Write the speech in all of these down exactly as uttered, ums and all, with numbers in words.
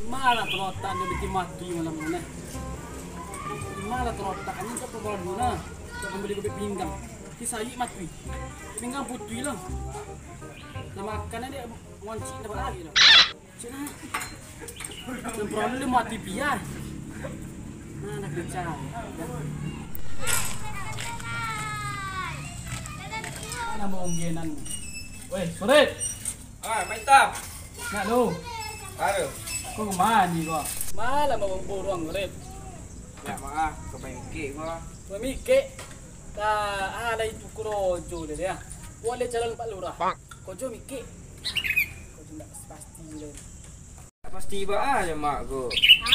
Malah talotak dio bikin mati malam ko nah. Malah talotak, anjing, tak perlu dulu nah. Tak bali kubek pinggang. Kisah mati. Pinggang putuih lah. Lah makan aja, ngoncik dapat lagi dah. Cik nah. Yang perlu dia mati pian. Nah, nak bicara. Mana mau unggenan? Weh, Surit. Ah, Mak Itam. Nak lu. Aduh. Kau kemana ni kau? Malah bawa borong, Rip. Ya, maaf, kau main kek gua. Kau mikir. Lah, ah, lah itu kurojo dia, dia. Buat dia calon Pak Lurah. Kau jo mikir. Kau jo ndak pasti-pasti dia. Pasti ba ah, ya, Mak, ko.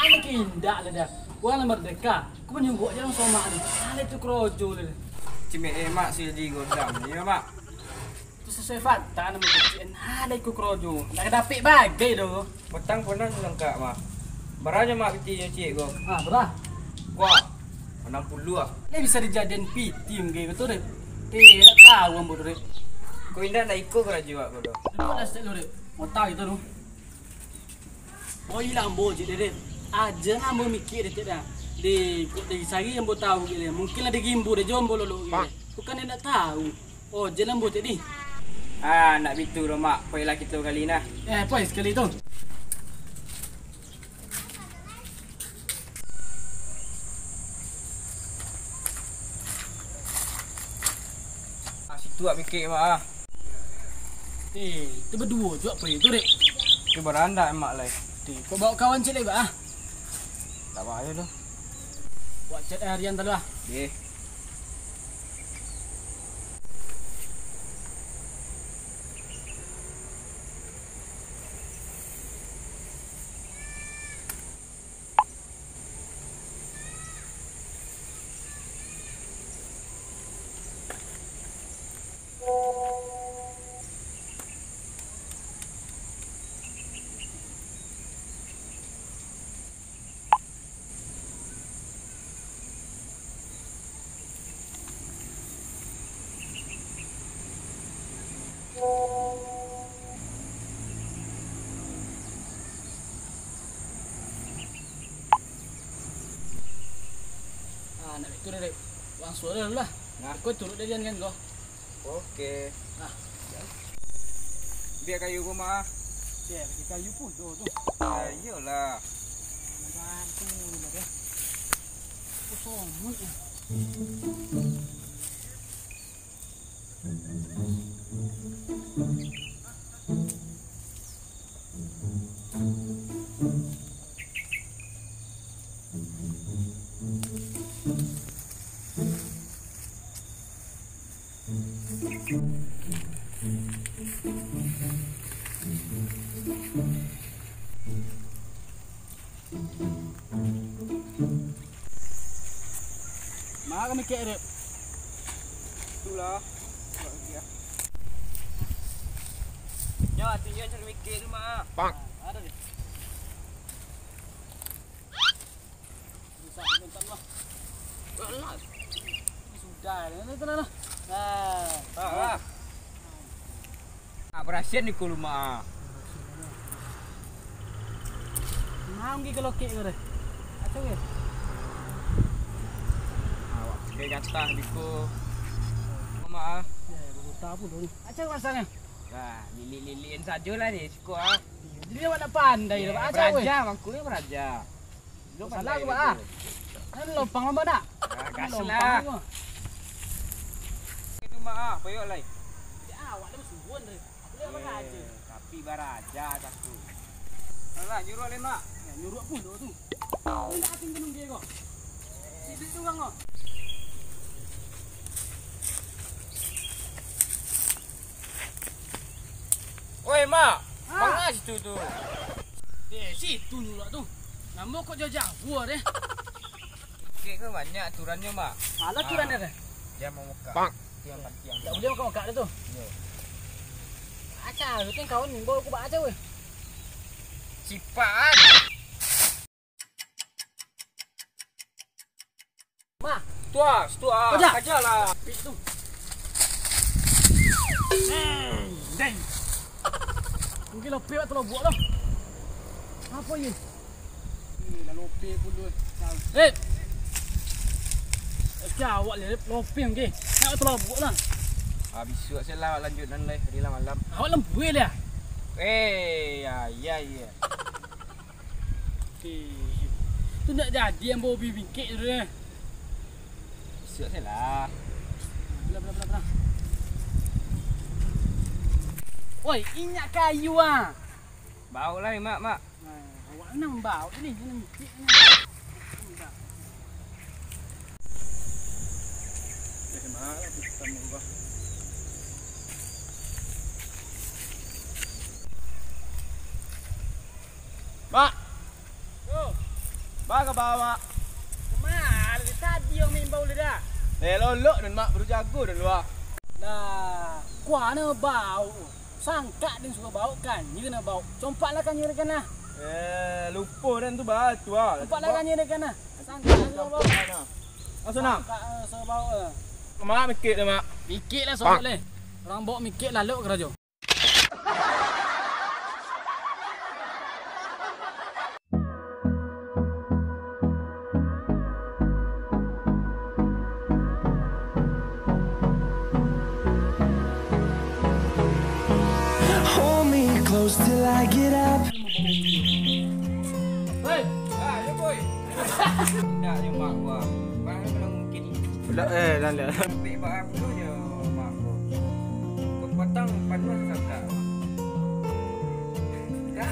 Anu kindak lah dah. Wah, lah merdeka. Aku menyuruh je langsung Mak ni. Salah itu kerojo lah dah. Cimik, eh, Mak, sih di gondang. Ya, Mak. Tu sesuai fakta nama kecil. Ada ikut kerojo. Nak dapik bagai tu. Petang pernah langkak, Mak. Bara nyo, Mak, piti nyo ciek ko? Ah, bara? Wah, anam puluah ah. Lah bisa dijadian piti mungkin ko tu, Rip. Eh, nak tahu ambo tu, Rip. Ko indak nak iko karajo awak ko tu. Duduk dah sek lu, Rip. Otak kita tu. Oi lah ambo cik Dede. Aja lah ambo mikir detik dah. Deh, kok dari sari ambo tahu gile. Mungkin lah digimbu deh jo ambo lolok gile. Bukan indak tahu. Oh, jan lah ambo cik di. Ah, nak bitu doh, Mak. Poi lah kito kali nah. Eh, poi sakali tu. Ah, situ awak mikir, Mak, ah. Eh, tu baduo jo apo itu, Dek? Tu barandak, Mak, lai. Eh, kau bawa kawan ciek lai, Bak, ah? Tak bahaya tu. Buat chat harian tadi, ah. Ye. Ah, nak itu, Dek. Langsung aja lah. Nah. Kau turut dari kan kau. Oke. Nah. Biar kayu ko mah. Ya, biar kayu pun tu, tu. Ya, iyalah. Macam tu lah deh. Kosong mulut lah. Manga mikir, Dek? Itulah. Nyo, artinyo cari mikir tu, Mak. Pak. Ado, Dek. Bisa, bentar, Mak. Alah. Sudah, tenang, tenang, tenang. Nah. Ah, ah. Ah, barasian di ko rumah. Manggi ka lokek ko deh. Acau ke? Awak dia jatah di ko rumah. Ya, buta pun tu. Acau rasanya. Nah, lilik-lilikan sajolah ni, siko ah. Jadi awak nak pandai dah, Acau weh. Baraja, mangko ni baraja. Salah aku, Pak, ah. Kan lopang lomba nak? Ah, gas lah. Itu mah, ah, payok lai. Ya, awak dah basubuan tadi. Aku lihat apa aja. Tapi baraja aku. Alah, nyuruh lai, Mak. Ya, nyuruh pun tu. Ini tak asing gunung dia kok. Sidik tu, Bang, kok. Oi, Mak. Ah. Manga situ tu? Eh, situ nyuruh tu. Namo kok jauh-jauh deh? Kek ke banyak aturannyo, Mak. Alah aturan dia deh. Dia mau muka. Bang. Tiang kan tiang. Tak boleh muka-muka dia tu. Yo. Acau, tu kawan bawa aku bak Acau weh. Sipat. Mah. Tuas, tuas. Aja. Ajalah. Itu. Hmm, deng. Mungkin lebih waktu lo buat lo. Apa ye? Lah lope pulo. Eh. Oke, awak lelep lope, oke. Nak tu labuak lah. Ah, bisuak se lah awak lanjuik nan lai, hari lah malam. Awak lembui lah. Eh, ya, ya, ya. Eh, tu nak jadi ambo bi bingkek tu deh. Bisuak se lah. Belah, belah, belah, belah. Oi, inyak kayu ah. Baok lah, Mak, Mak. Nah, awak nan baok ni, nan micik ni. Mak. Yo. Ba ka baok, Mak? Kama dari tadi urang maimbau lai dah. Eh, lolok dan, Mak, baru jago dan lua. Lah, kuana baok. Sangkak den suruah baok, kanyia nak baok. Compak lah kanyia den kan lah. Eh, lupo den tu batu ah. Compak lah kanyia den kan lah. Sangkak lah suruah baok. Aso nak? Sangkak, eh, suruah baok, eh. Mak mikek dah, Mak. Mikek lah suruah leh. Urang baok mikek lalok karajo. Hold me close till I get up. Hei! Ah, yo, boy. Indak, yo, mak gua. Barang kalau mungkin. Pulak, eh, dah, dah. Sampai bak apa je, mak gua. Kau patang panuh sangka. Dah.